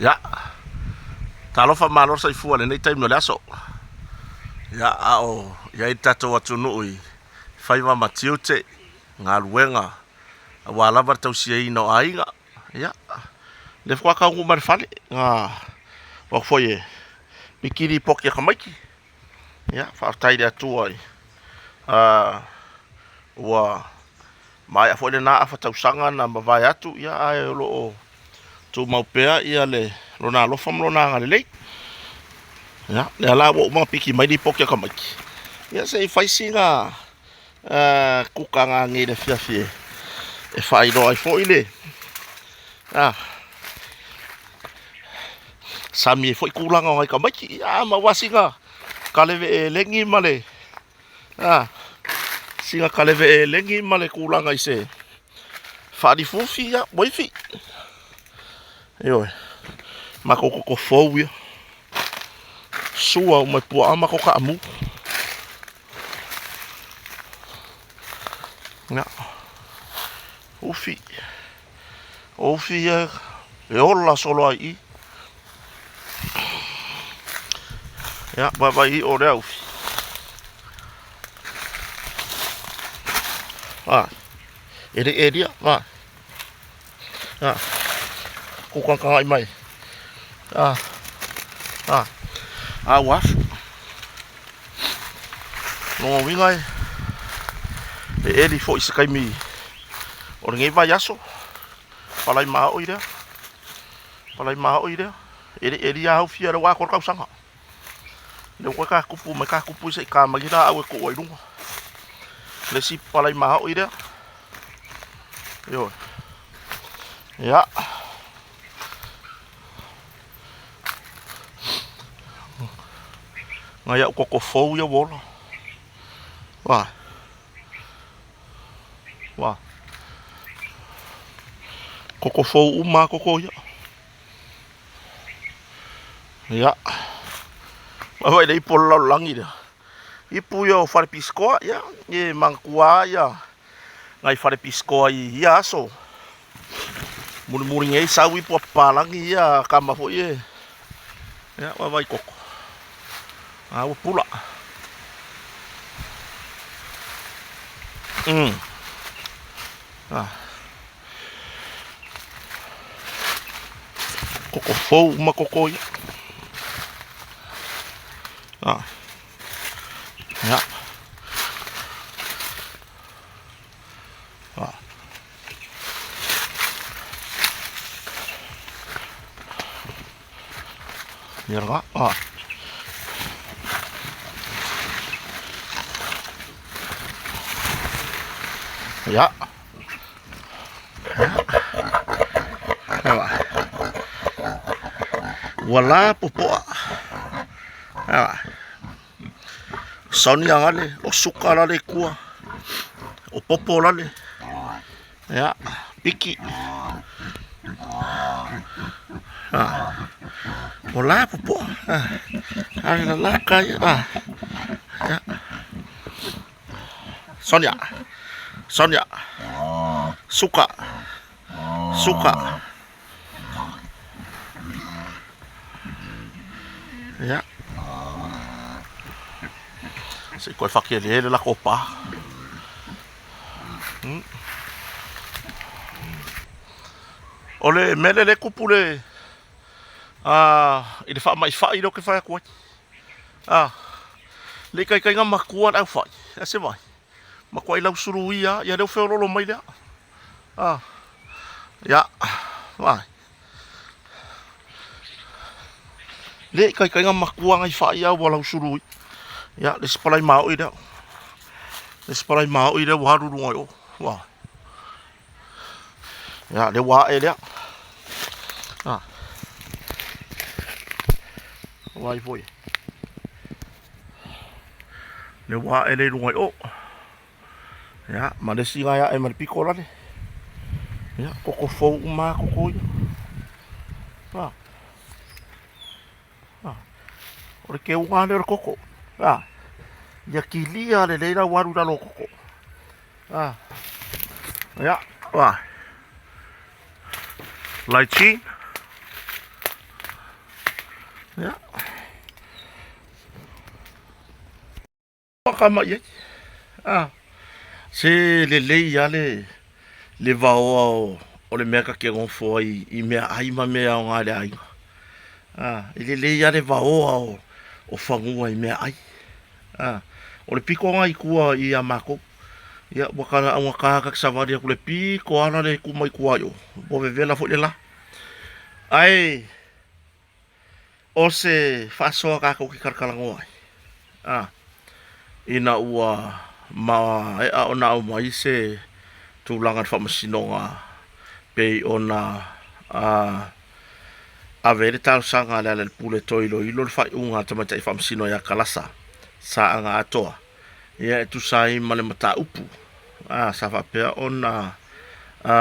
Ia, talofa malo le soifua i lenei taimi o le aso. Ia, a o i ai le tatou atunuu i faiva ma tiute, galuega, aua lava le tausiaina o aiga. Ia, lea faatoa taunuu mai le fale, na alu atu foi e piki lipoti a tamaiti. Ia, faafetai i le Atua i ua maea foi lena afa tausaga na mavae atu, ia ae o lo o tumau pea ia le lona alofa ma lona agalelei. Ia, lea la ua uma ona piki mai lipoti a tamaiti, ia se i fai sina kuka nanei i le afiafi e faailoa ai foi le sami ai foi tulaga o nai tamaiti. Ia, a maua sina kaleve elegi ma le sina kaleve elegi ma le tulaga i se faalifufi, ia ua ifi. Ioe, matou toto fou ia. Sua uma i puaa matou taamu. Ia. Ufi. O ufi ia e ola solo ai i. Ia, vaivai i o lea ufi. Ah, e le elia, ah. Ah, kukakagai mai. Ah, ah, ah, ua afu. Lona uiga e, e eli foi se taimi o lenei vaiaso. Palai maoi lea. Palai maoi lea. E le eli lava au fia lea ua atoa le tausaga. Lea ua toe tatupu mai, tatupu se i ta mai laau e tuu ai i luga. Le isi palai maoi lea. Ioe. Ia. Nai au koko fou ia ua ola. Wā. Wā. Koko fou uma koko ia. Ia. Vaai le ipu o le lalolagi lea. Ipu ia o fale pisikoa, ia, e manatua ia nai fale pisikoa i ia aso. Mulimuli nei sau ipu a papalagi ia kama foi e. Ia, vaai koko. A ua pula. Ah. Koko fou uma koko ia. Ah. Ia. Ah. Ia la. Ah. Ia. Ua la popoa. Sauni agale, o suka lale i kua, o popo lale. Ia, piki. O la popoa. Ale la la ka ia. Ia. Sonia. Sonia. Suka. Suka. Ia. Se i koe whakelele la ko pā. O le mele le kupu le i le faamaifai lea ou te fai atu ai. A, le ikaikaiga matua le aufai, a se vai, matuai lausuluia lava, ia lea ua feoloolo mai lea. A, ia, vai. Le ikaikaiga matua nai fai lava ua lausuluia. Ia, le isi palai maoi lea. Le isi palai maoi lea ua alu i luga i o. Ua. Ia, lea ua ae lea. Ah. Ua ai foi. Lea ua ae lea i luga i o. Ia, ma le isi ae ma le piko lale. Ia, koko fou uma koko ia. Ah. Ah. O le keuga lea o le koko. Ah. Ia kilia lelei lau alu i lalo o koko. Ah. Ia, ah. Laichi. Ia. Ka mai ai. Ah. Se lelei lava le, le vaoa o, o le mea ta te nofo ai i mea ai ma mea aoga i le aiga. Ah, e lelei lava le vaoa o, o fanua i mea ai. Ah, o le pito lena i tua i a matou. Ia, ua ta augata ta te savali atu i le pito ala le tu mai tua i o, ua vevela foi le la. Ae o se faasoa tatou te talatalanoa ai, a, ina ua maea ona aumai se tulaga i le faamasinoga pei ona a, ave ai le talosaga a Lealailepule e toe iloilo le faaiuga a le tamaitai faamasino ia Kalasa Saaga Atoa, ia e tusa ai ma le mataupu a, sa faapea ona a,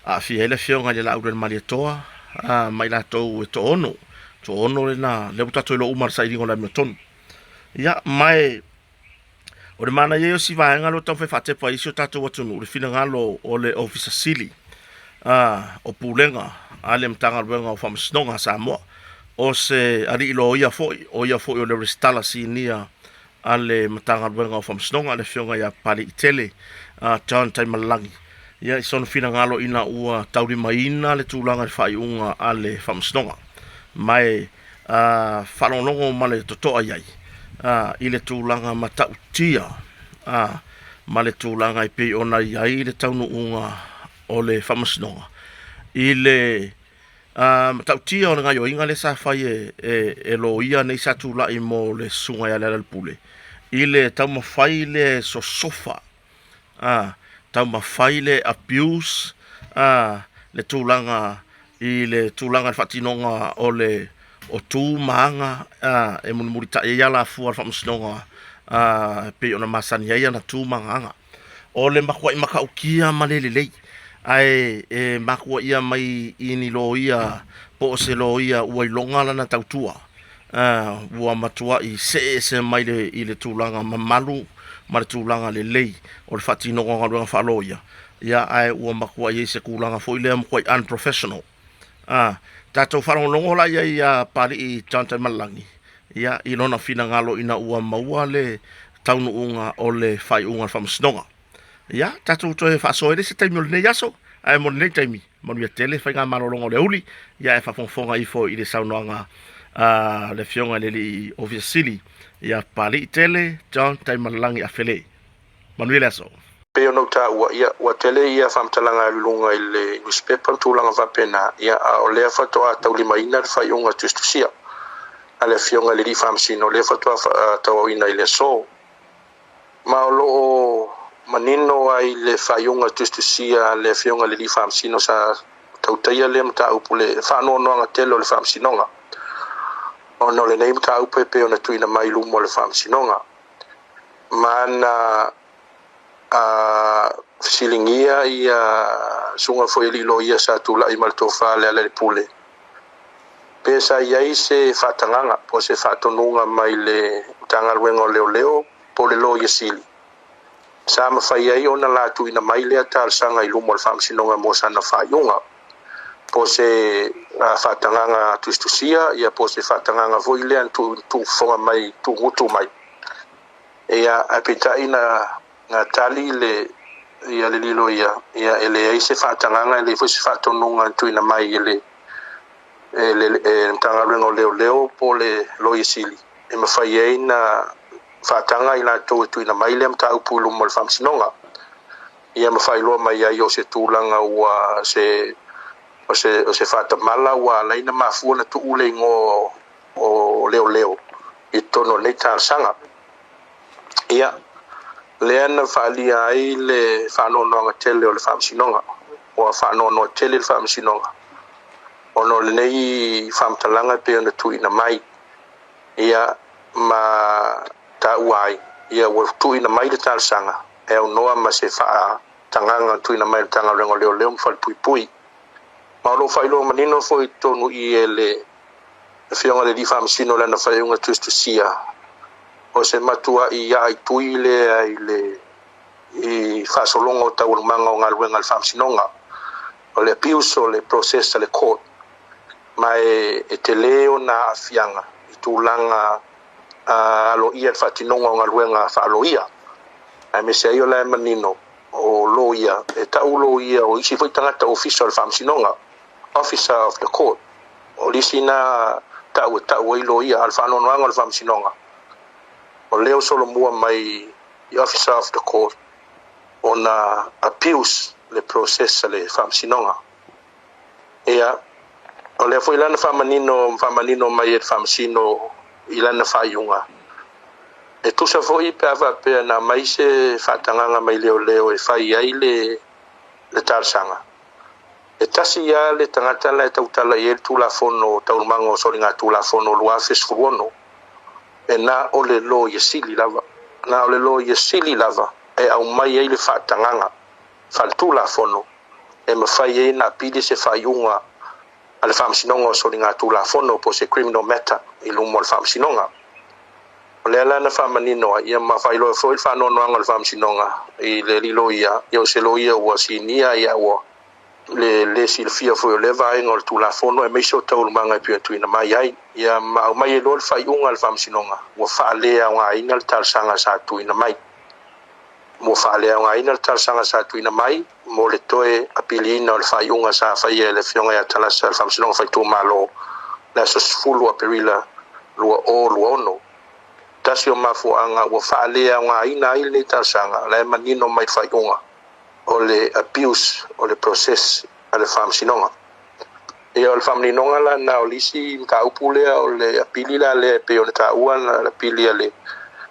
aafia ai le afioga i le Laaulialemalietoa a, ma i latou e toaono, toaono lena, lea ua tatou iloa uma le sailiga o le amiotonu. Ia, ma e o le manaia ia o si vaega lea ua taumafai e faatepa ai si o tatou atunuu, le finagalo o le Ofisa Sili a, o Pulega a le Matagaluega o Faamasinoga a Samoa, o se alii loia foi, o ia foi o le Resitala Sinia a le Matagaluega o Faamasinoga, le Afioga ia Papaliitele John Taimalelagi, ia i sona finagalo ina ua taulimaina le tulaga i le faaiuga a le Faamasinoga. Ma e faalogologo ma le totoa i ai i le tulaga matautia ma le tulaga e pei ona i ai le taunuuga o le Faamasinoga i le matautia o le gaoioiga lea sa fai e loia nei sa tulai mo le susuga ia Lealailepule i le taumafai lea e sosofa, taumafai lea e abuse le tulaga i le tulaga i le faatinoga o le o tu ma aga e mulimulitai ai alafua o le faamasinoga e pei ona masani ai ana tu ma ana aga. O le matuai matautia ma le lelei, ae e makua ʻia mai i ni loia po o se loia ua iloga lana tautua, ua matuai see ese mai le, i le tulaga mamalu ma le tulaga lelei o le faatinoga o galuega faaloia, ia ae ua matuai i ai se tulaga foi lea matuai unprofessional. A tatou faalogologo la i ai ia Papalii John Taimalelagi, ia, i lona finagalo ina ua maua le taunuuga o le faaiuga o le faamasinoga. Ia, tatou toe faasoa ai le isi taimi o lenei aso, ae mo lenei taimi, manuia tele faigamalologa o le aoauli, ia ae faafogafoga ifo i le saunoaga a le Afioga i le Alii Ofisa Sili, ia Papalii Tele John Taimalelagi Afele. Manuia le aso. Pei ona ou taua, ia, ua tele ia faamatalaga i luga i le nusipepa ma tulaga faapena, ia, a o lea faatoa taulimaina le faaiuga tusitusia a le Afioga i le Alii Faamasino, lea faatoa tauaoina i le aso. Ma o lo o manino ai le faaiuga tusitusia a le Afioga i le Alii Faamasino sa tautaia lea mataupu le faanoanoaga tele o le Faamasinoga, ona o lenei mataupu e pei ona tuuina mai i luma o le Faamasinoga. Ma na fesiligia ia susuga foi i alii loia sa tulai ma le tofa Lealailepule, pe sa i ai se faatagaga po o se faatonuga mai le Matagaluega o Leoleo po o le Loia Sili sa mafai ai ona la tuuina mai lea talosaga i luma o le Faamasinoga mo sana faaiuga, po o se faatagaga tusitusia, ia po o se faatagaga foi lea na tuufofoga mai, tuugutu mai. Ia, ae peitai na na tali le ia le lilo ia, ia e leai se faatagaga, e leai foi se faatonuga na tuuina mai e le e le e le Matagaluega o Leoleo po o le Loia Sili e mafai ai na faataga i latou e tuuina mai lea mataupu i luma o le Faamasinoga. Ia ma faailoa mai ai o se tulaga ua se o se o se faatamala ua ala ai na mafua na tuu le igoa o leoleo i totonu o lenei talosaga. Ia, lea na faaalia ai le faanoanoaga tele o le Faamasinoga. Ua faanoanoa tele le Faamasinoga ona o lenei faamatalaga e pei ona tuuina mai, ia, ma taua ai, ia, ua tuuina mai le talosaga e aunoa ma se faatagaga na tuuina mai e le Matagaluega o Leoleo ma Falepuipui. Ma o lo o faailoa manino foi i totonu i i e le Afioga i le Alii Faamasino i lana faaiuga tusitusia, o se matuai aaitui lea i le i faasologa o taualumaga o galuega a le Faamasinoga, o le abuse o le process a le court. Ma e telē ona aafiaga i tulaga aloaia le faatinoga o galuega faaloia, aemaise ai o la e manino o loia e tau loia o isi foi tagata ofisa o le faamasinoga, officer of the court. O le isi na tau e tau ai loia, a o le faanoanoaga o le faamasinoga o lea ua solomua mai i officer of the court ona abuse le process a le faamasinoga. Ia, o lea foi lana faamanino mai e le faamasino i lana faaiuga, e tusa foi pe a faapea na aumai se faatagaga mai leoleo e fai ai le talosaga. E tasi lava le tagata la e tautala i ai le Tulafono o Taualumaga o Soligatulafono 2016, e na o le Loia Sili lava, na o le Loia Sili lava e aumai ai le faatagaga faaletulafono e mafai ai ona apili se faaiuga a le Faamasinoga o Soligatulafono po o se criminal matter i luma o le Faamasinoga. O lea la na faamanino ai ia ma faailoa foi le faanoanoaga o le Faamasinoga i le alii loia, ia o se loia ua sinia, ia ua le lē silafia foi o lea vaega o le Tulafono, aemaise o taualumaga e pei ona tuuina mai ai. Ia ma aumai ai loa le faaiuga a le Faamasinoga ua faaleaogaina le talosaga sa tuuina mai, ua faaleaogaina le talosaga sa tuuina mai mo le toe apiliina o le faaiuga sa faia e le Afioga ia Talasa, le Faamasinoga Faaitumalo, le aso 10 Aperila 2026. Tasi o mafuaaga ua faaleaogaina ai lenei talosaga, la e manino mai le faaiuga o le abuse o le process a le Faamasinoga. Ia, o le faamaninoga la na o le isi mataupu lea o le apili la lea e pei ona taua le apili a le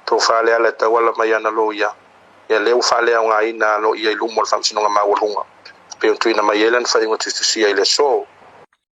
tofa lea e tauala mai ana loia. Ia, lea ua faaleaogaina aloaia i luma o le Faamasinoga Maualuga pei ona tuuina mai ai lana faaiuga tusitusia i le aso.